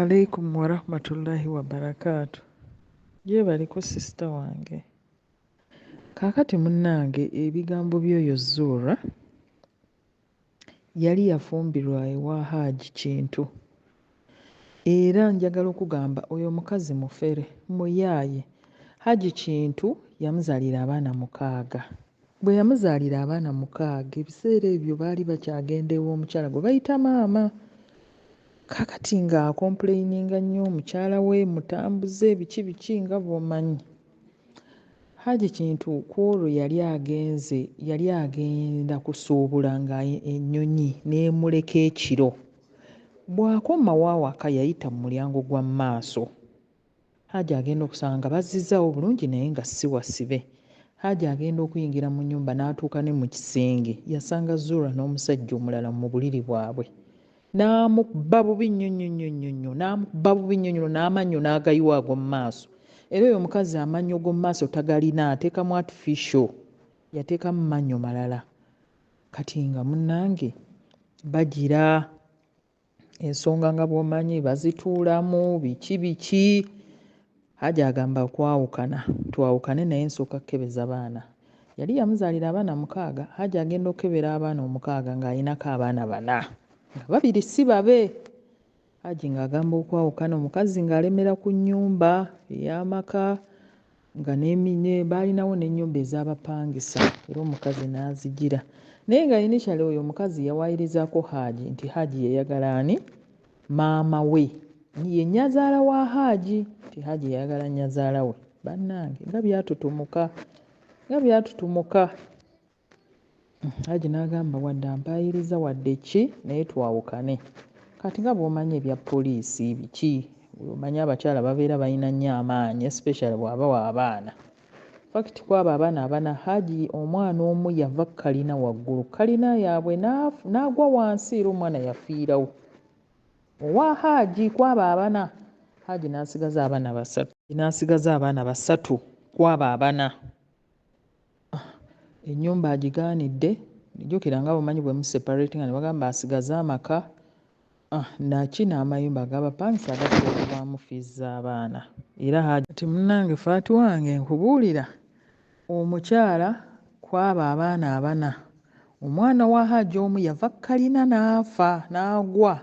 Alaikum warahmatullahi wabarakaatu. Gyebaleko sister wange. Kaakati munnange ebigambo by'oyo Zuura yali yafumbirwa ewa Hajji Kintu era njagala okugamba oyo omukazi mufere muyaaye. Hajji Kintu yamuzaalira abaana 6. Bwe yamuzaalira abaana 6 ebiseera ebyo baali bakyagenda ew'omukyala gwe bayita maama. Kaakati ng'acomplaininga nnyo mukyala we mutambuze biki biki nga bw'omanyi. Hajji Kintu ku olwo yali agenze yali agenda kusuubula nga ennyonyi n'emuleka ekiro. Bw'akomawo awaka yayita mu mulyango gwa maaso. Hajji agenda okusanga nga bazzizzaawo bulungi naye nga si wasibe. Hajji agenda okuyingira mu nnyumba n'atuuka ne mu kisenge yasanga Zuura n'omusajja omulala mu buliri bwabwe. N'amukuba bubi nnyo nnyo nnyo nnyo nnyo n'amukuba bubi nnyo nnyo n'amannyo n'agayiwa ag'omu maaso. Era oyo omukazi amannyo g'omu maaso tagalina ateekamu artificial yateekamu mannyo malala. Kati nga munnange bagira ensonga nga bw'omanyi bazituulamu biki biki. Hajji agamba kwawukana twawukane naye nsooka kukebeza baana. Yali yamuzaalira abaana 6 Hajji agenda okukebera abaana 6 ng'alinako abaana 4 nga 2 si babe. Hajji ng'agamba okwawukana omukazi ng'alemera ku nnyumba ey'amaka nga baalinawo n'ennyumba ez'abapangisa era omukazi n'azigira. Naye nga initially oyo omukazi yawaayirizaako Hajji nti Hajji yayagala ani? Maama we. Ye nnyazaala wa Hajji nti Hajji yayagala nnyazaala we. Bannange nga byatutumuka nga byatutumuka. Hajji n'agamba wadde ampaayiriza wadde ki naye twawukane. Kati nga bw'omanyi ebya poliisi biki omanyi abakyala babeera balina nnyo amaanyi especially bw'aba w'abaana. Fact kw'abo abaana 4 Hajji omwana omu yava kalina waggulu kalina yaabwe n'agwa wansi era omwana yafiirawo. Owa Hajji kw'abo 4 Hajji n'asigaza abaana 3 n'asigaza abaana 3 kw'abo 4. Ennyumba agigaanidde jjukira nga bw'omanyi bwe museparatinga ne bagamba asigaze amaka naki n'amayumba ag'abapangisa agateekebwamu fees z'abaana. Era Hajji ati munnange Faati wange nkubuulira omukyala kw'abo abaana 4 omwana wa Hajji omu yava kalina n'afa n'agwa.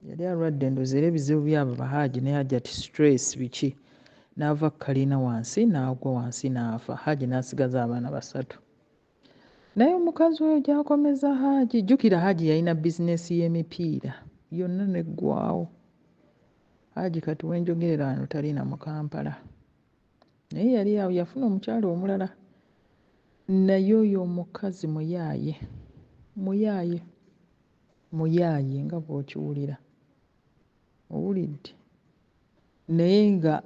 Yali alwadde ndowooza era ebizibu byabo ba Hajji ne Hajjati stress biki n'ava kalina wansi n'agwa wansi n'afa. Hajji n'asigaza abaana 3. Naye omukazi oyo gy'akomeza Hajji jjukira Hajji yalina bizinesi y'emipiira yonna n'eggwawo. Hajji kati we njogerera wano talina mu Kampala. Naye yali awo yafuna omukyala omulala. Naye oyo omukazi muyaaye muyaaye muyaaye nga bw'okiwulira. Owulidde? Naye nga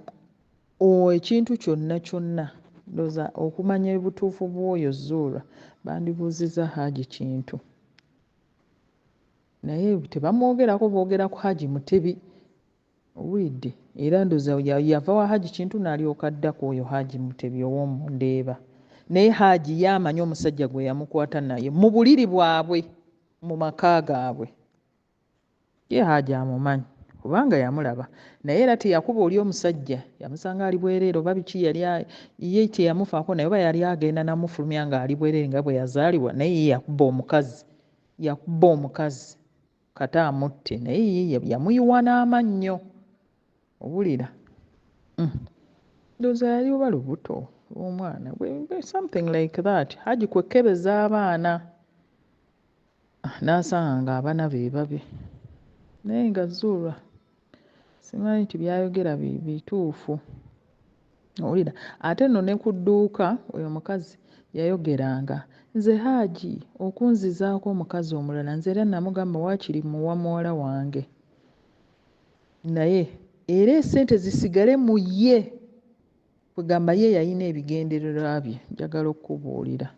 ekintu kyonna kyonna ndowooza okumanya obutuufu bw'oyo Zuura bandibuuzizza Hajji Kintu. Naye tebamwogerako boogera ku Hajji Mutebi. Owulidde? Era ndowooza yava wa Hajji Kintu n'alyoka adda ku oyo Hajji Mutebi ow'omu Ndeeba. Naye Hajji ye amanyi omusajja gwe yamukwata naye mu buliri bwabwe mu maka gaabwe. Ye Hajji amumanyi kubanga yamulaba. Naye era teyakuba oli omusajja yamusanga ali bwereere oba biki yali ye teyamufaako naye oba yali agenda namufulumya ng'ali bwereere nga bwe yazaalibwa naye ye yakuba omukazi yakuba omukazi kata amutte naye ye yamuyiwa n'amannyo. Owulira? Ndowooza yali oba lubuto lw'omwana something like that. Hajji kwekebeza abaana n'asanga ng'abaana be babe. Naye nga Zuura simanyi nti by'ayogera bituufu. Owulira? Ate nno ne ku dduuka oyo omukazi yayogeranga nze Hajji okunzizaako omukazi omulala nze era namugamba waakiri mmuwa muwala wange. Naye era essente zisigale mu ye. Kwegamba ye yalina ebigendererwa bye njagala okkubuulira.